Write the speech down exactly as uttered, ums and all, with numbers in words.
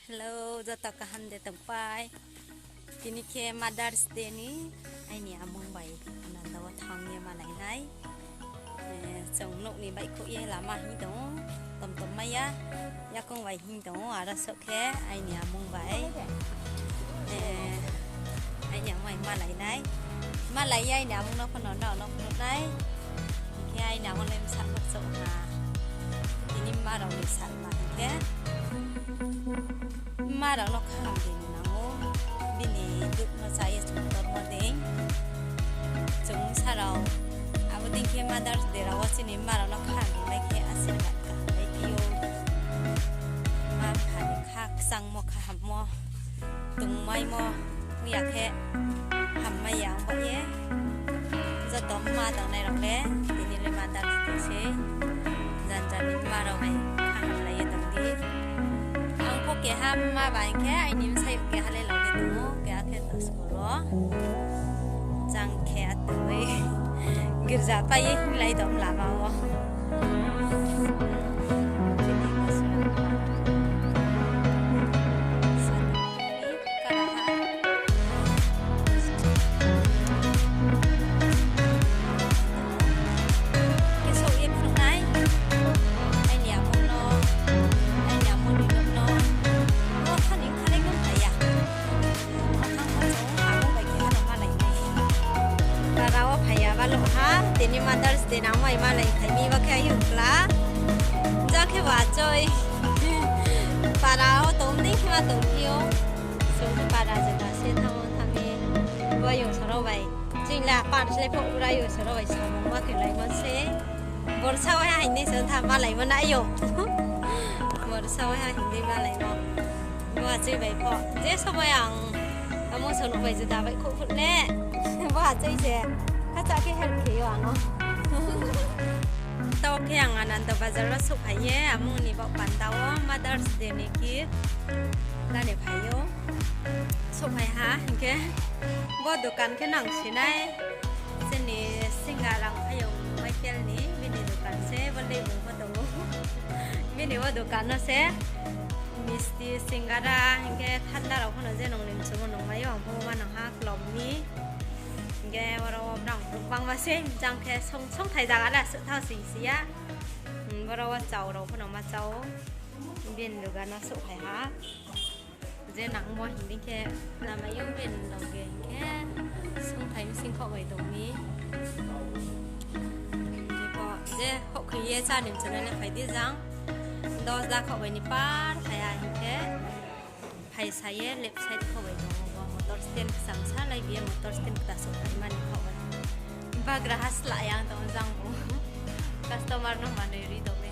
Hello, joto kaham de tongpai? Tini khe Mother's Day ni aini amung bai Ananda wo thanng ye malai nai. Chung nouh ni baihkhouh ye lama hing tong ou, tom tom mai ya, yakoung bai hing tong ou, aro souh khe aini amung bai, aini amung bai malai nai. Malai ye aini amung no pho no nrao no phnuh nai. Hing khe aini amung le bsa pho chouh ha. Tini mma rao ni salma hing khe mma rao no kaham ri ni nang ou, bini dukh no cha ye chung tormo dei. Chung bsa rao abo dei khe Mother's Day rao wo chini mma rao no kaham rimai khe asirbad kaham mai phi ou. Mma mpha ni kha kchangmo khahammo tongmaimo ong ya khe hammai ya ong ba ye. Joto mma tongnai rao le, tini le Mother's Day se, janja ni mma rao bai khahamlai ye tong di. Ang pho keha mma ba hing khe aini bsayouh keha le lau ye tong ou, keha khe to school wo. Jang khe atoi girza pai ye hinglai tong lama wo. Khe souh ye phnuh nai, aini amung no, aini amung ni nouh no, ro thani khalai no phai ya. Ro thang pho chung amung bai khe ano malai nai. Para wo phai ya baluh ha, tini Mother's Day nang mai malai phai mi ba khe ayung kla. Ja khe ba achoi. Para wo tong dei khe ma tong phi ou. Chung khe para jeba se thanng wo thanng mi. Bo ayung sorao bai. Ching la par slái pho ura ayung sorao bai samung ma khe laimo se. Borsa waiha hing dei se tha malaimo na ayung. Borsa waiha hing dei malaimo. Bo achoi bai pho. Je somoi ang amo sono bai juda bai khouh khouh le. Bo achoi se. Khacha khe help khe yo ano. Taoh khe ang Ananda Bazar wo souhphai ye, amung ni baoh panda wo Mother's Day ni gift lani phai ou. Souhphai ha hing khe, bo dukan khe nang sinai, chini Singa rang phaiyong Michael ni, bini dukan se, bo leibung pho tong ou. Bini bo dukan no se, misti, singara, hing khe thanda rao pho no je nung ni mchumo nung mai ou, ang pho ma nang ha klom mi. Hing khe oro wo brang brouh bangma se, jang khe song, songthai zaga le asuh thang sing si ya. Boro wo chao rao pho no ma chao. Bini dukan no souhphai ha. Je nangmo hing di khe, lamai yo bini loge hing khe, songthai bsing khoh bai tong mi. Hing khe pho, je khoh khe ye chá ni mchana le phai di jang. Dos da khoh bai ni par phai ha hing khe, phai sa ye left side khoh bai tong ou, bo motor stand kcham sa lai bi ye motor stand kta souhphai mani khoh bai. Bagraha sla yang tong ou jang bo. Customer no manoi ri tong mi.